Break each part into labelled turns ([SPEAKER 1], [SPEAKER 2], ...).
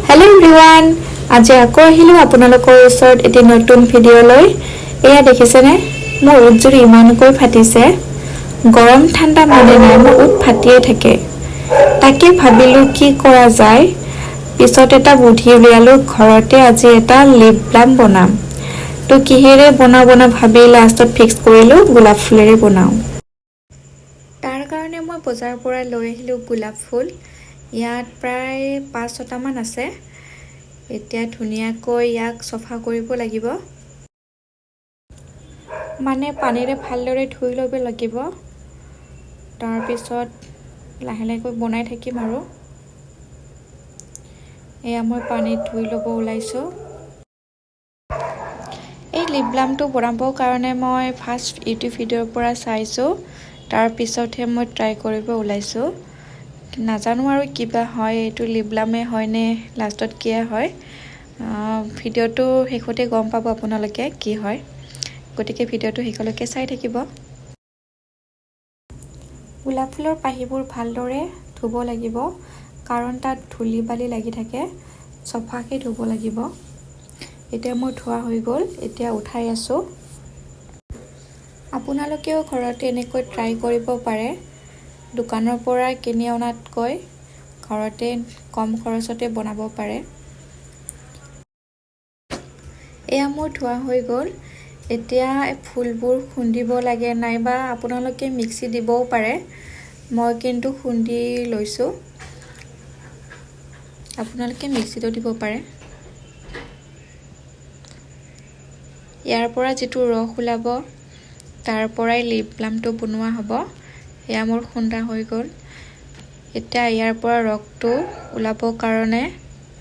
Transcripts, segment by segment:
[SPEAKER 1] Hello' everyone, আজি আকৌ আহিলোঁ আপোনালোকৰ ওচৰত এটি নতুন ভিডিঅ' লৈ। এয়া দেখিছেনে, মোৰ ওঁঠযোৰ ইমানকৈ ফাটিছে। গৰম ঠাণ্ডা মানে নাই, মোৰ ওঁঠ ফাটিয়ে থাকে। তাকে ভাবিলোঁ কি কৰা যায়। পিছত এটা বুদ্ধি উলিয়ালোঁ, ঘৰতে আজি এটা লিপ ব্লাম বনাম। তো কিহেৰে বনাওঁ বনাওঁ ভাবি লাষ্টত ফিক্স কৰিলোঁ গোলাপ ফুলেৰে বনাওঁ। তাৰ কাৰণে মই বজাৰৰ পৰা লৈ আহিলোঁ গোলাপ ফুল। ইয়াত প্ৰায় 5-6টামান আছে। এতিয়া ধুনীয়াকৈ ইয়াক চফা কৰিব লাগিব, মানে পানীৰে ভালদৰে ধুই ল'ব লাগিব। তাৰপিছত লাহে লাহেকৈ বনাই থাকিম আৰু। এয়া মই পানীত ধুই ল'ব ওলাইছোঁ। এই লিপ ব্লামটো বনাবৰ কাৰণে মই ফাৰ্ষ্ট ইউটিউব ভিডিঅ'ৰ পৰা চাইছোঁ, তাৰপিছতহে মই ট্ৰাই কৰিব ওলাইছোঁ। নাজানো আৰু কিবা হয়, এইটো লিপ ব্লামে হয়নে লাষ্টত কিয় হয়। ভিডিঅ'টো শেষতে গম পাব আপোনালোকে কি হয়, গতিকে ভিডিঅ'টো শেষলৈকে চাই থাকিব। গোলাপ ফুলৰ পাহিবোৰ ভালদৰে ধুব লাগিব, কাৰণ তাত ধূলি বালি লাগি থাকে, চফাকৈ ধুব লাগিব। এতিয়া মোৰ ধোৱা হৈ গ'ল, এতিয়া উঠাই আছোঁ। আপোনালোকেও ঘৰতে এনেকৈ ট্ৰাই কৰিব পাৰে। দোকানৰ পৰা কিনি অনাতকৈ ঘৰতে কম খৰচতে বনাব পাৰে। এয়া মোৰ ধোৱা হৈ গ'ল। এতিয়া ফুলবোৰ খুন্দিব লাগে, নাইবা আপোনালোকে মিক্সি দিবও পাৰে। মই কিন্তু খুন্দি লৈছোঁ, আপোনালোকে মিক্সিতো দিব পাৰে। ইয়াৰ পৰা যিটো ৰস ওলাব তাৰ পৰাই লিপ ব্লামটো বনোৱা হ'ব। এয়া মোৰ খুন্দা হৈ গ'ল। এতিয়া ইয়াৰ পৰা ৰসটো ওলাবৰ কাৰণে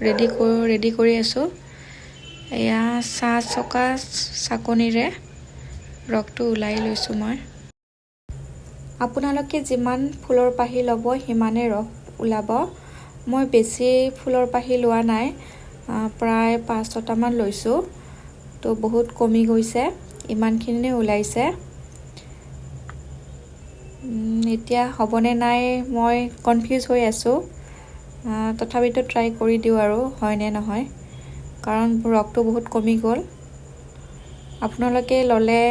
[SPEAKER 1] ৰেডি কৰি আছোঁ। এয়া চাহ চকা চাকনিৰে ৰসটো ওলাই লৈছোঁ মই। আপোনালোকে যিমান ফুলৰ পাহি ল'ব সিমানেই ৰস ওলাব। মই বেছি ফুলৰ পাহি লোৱা নাই, প্ৰায় 5-6টামান লৈছোঁ। তো বহুত কমি গৈছে, ইমানখিনিয়ে ওলাইছে। এতিয়া হ'বনে নাই মই কনফিউজ হৈ আছোঁ, তথাপিতো ট্ৰাই কৰি দিওঁ আৰু হয়নে নহয়, কাৰণ ৰসটো বহুত কমি গ'ল। আপোনালোকে ল'লে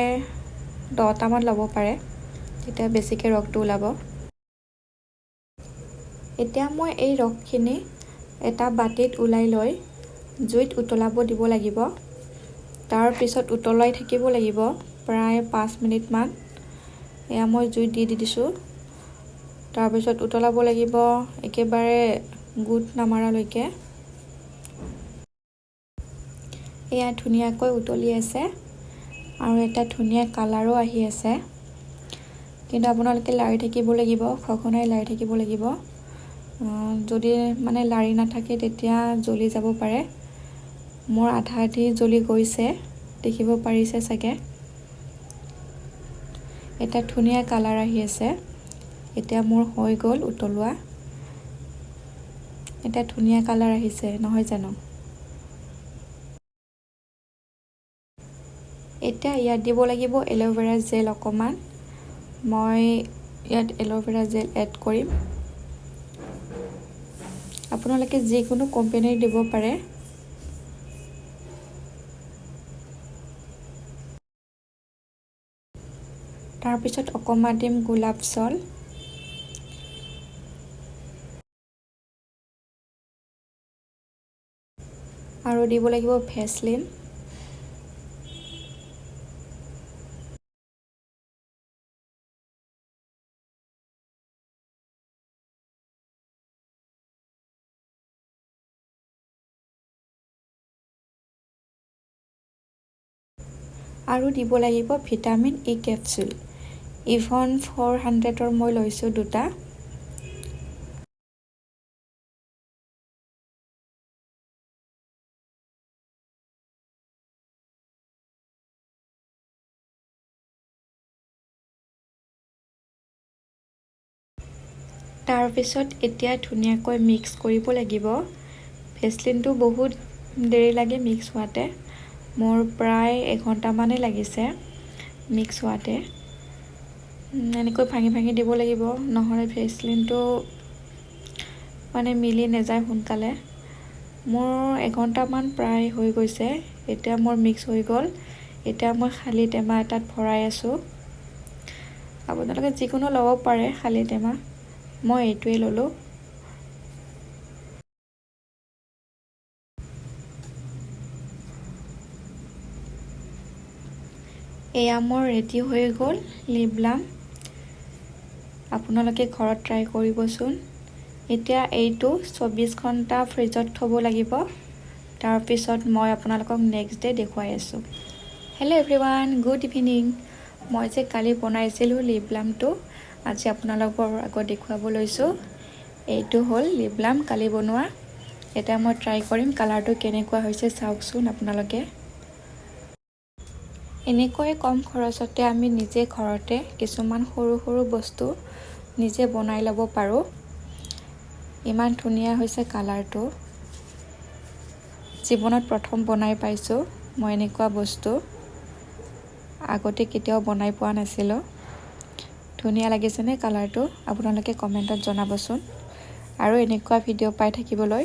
[SPEAKER 1] 10টামান ল'ব পাৰে, তেতিয়া বেছিকৈ ৰসটো ওলাব। এতিয়া মই এই ৰসখিনি এটা বাতিত ওলাই লৈ জুইত উতলাব দিব লাগিব। তাৰপিছত উতলাই থাকিব লাগিব প্ৰায় 5 মিনিটমান। এয়া মই জুইত দি দিছোঁ। তাৰপিছত উতলাব লাগিব একেবাৰে গোট নামাৰালৈকে। এয়া ধুনীয়াকৈ উতলি আছে আৰু এটা ধুনীয়া কালাৰো আহি আছে। কিন্তু আপোনালোকে লাৰি থাকিব লাগিব, সঘনাই লাৰি থাকিব লাগিব। যদি মানে লাৰি নাথাকে তেতিয়া জ্বলি যাব পাৰে। মোৰ আধা আধি জ্বলি গৈছে, দেখিব পাৰিছে চাগে। এটা ধুনীয়া কালাৰ আহি আছে। এতিয়া মোৰ হৈ গ'ল উতলোৱা। এটা ধুনীয়া কালাৰ আহিছে নহয় জানো? এতিয়া ইয়াত দিব লাগিব এল'ভেৰা জেল অকণমান। মই ইয়াত এল'ভেৰা জেল এড কৰিম। আপোনালোকে যিকোনো কোম্পেনীৰ দিব পাৰে। তাৰপিছত অকণমান দিম গোলাপ জল। আৰু দিব লাগিব ভেচলিন। আৰু দিব লাগিব ভিটামিন ই কেপচুল। ইভন 400ৰ মই লৈছোঁ 2টা। তাৰপিছত এতিয়া ধুনীয়াকৈ মিক্স কৰিব লাগিব। ভেচলিনটো বহুত দেৰি লাগে মিক্স হোৱাতে, মোৰ প্ৰায় এঘণ্টামানেই লাগিছে মিক্স হোৱাতে। এনেকৈ ভাঙি ভাঙি দিব লাগিব, নহ'লে ভেচলিনটো মানে মিলি নাযায় সোনকালে। মোৰ এঘণ্টামান প্ৰায় হৈ গৈছে। এতিয়া মোৰ মিক্স হৈ গ'ল। এতিয়া মই খালী টেমা এটাত ভৰাই আছোঁ। আপোনালোকে যিকোনো ল'ব পাৰে খালী টেমা, মই এইটোৱেই ল'লোঁ। এয়া মোৰ ৰেডি হৈ গ'ল লিপ ব্লাম। আপোনালোকে ঘৰত ট্ৰাই কৰিবচোন। এতিয়া এইটো 24 ঘণ্টা ফ্ৰিজত থ'ব লাগিব। তাৰপিছত মই আপোনালোকক নেক্সট ডে দেখুৱাই আছোঁ। Hello' everyone, good evening. মই যে কালি বনাইছিলোঁ লিপ ব্লামটো, আজি আপোনালোকৰ আগত দেখুৱাব লৈছোঁ। এইটো হ'ল লিপ ব্লাম কালি বনোৱা। এতিয়া মই ট্ৰাই কৰিম কালাৰটো কেনেকুৱা হৈছে, চাওকচোন আপোনালোকে। এনেকৈয়ে কম খৰচতে আমি নিজে ঘৰতে কিছুমান সৰু সৰু বস্তু নিজে বনাই ল'ব পাৰোঁ। ইমান ধুনীয়া হৈছে কালাৰটো। জীৱনত প্ৰথম বনাই পাইছোঁ মই এনেকুৱা বস্তু, আগতে কেতিয়াও বনাই পোৱা নাছিলোঁ। ধুনীয়া লাগিছেনে কালাৰটো? আপোনালোকে কমেণ্টত জনাবচোন। আৰু এনেকুৱা ভিডিঅ' পাই থাকিবলৈ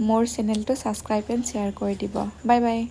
[SPEAKER 1] মোৰ চেনেলটো ছাবস্ক্ৰাইব এণ্ড শ্বেয়াৰ কৰি দিব। Bye bye.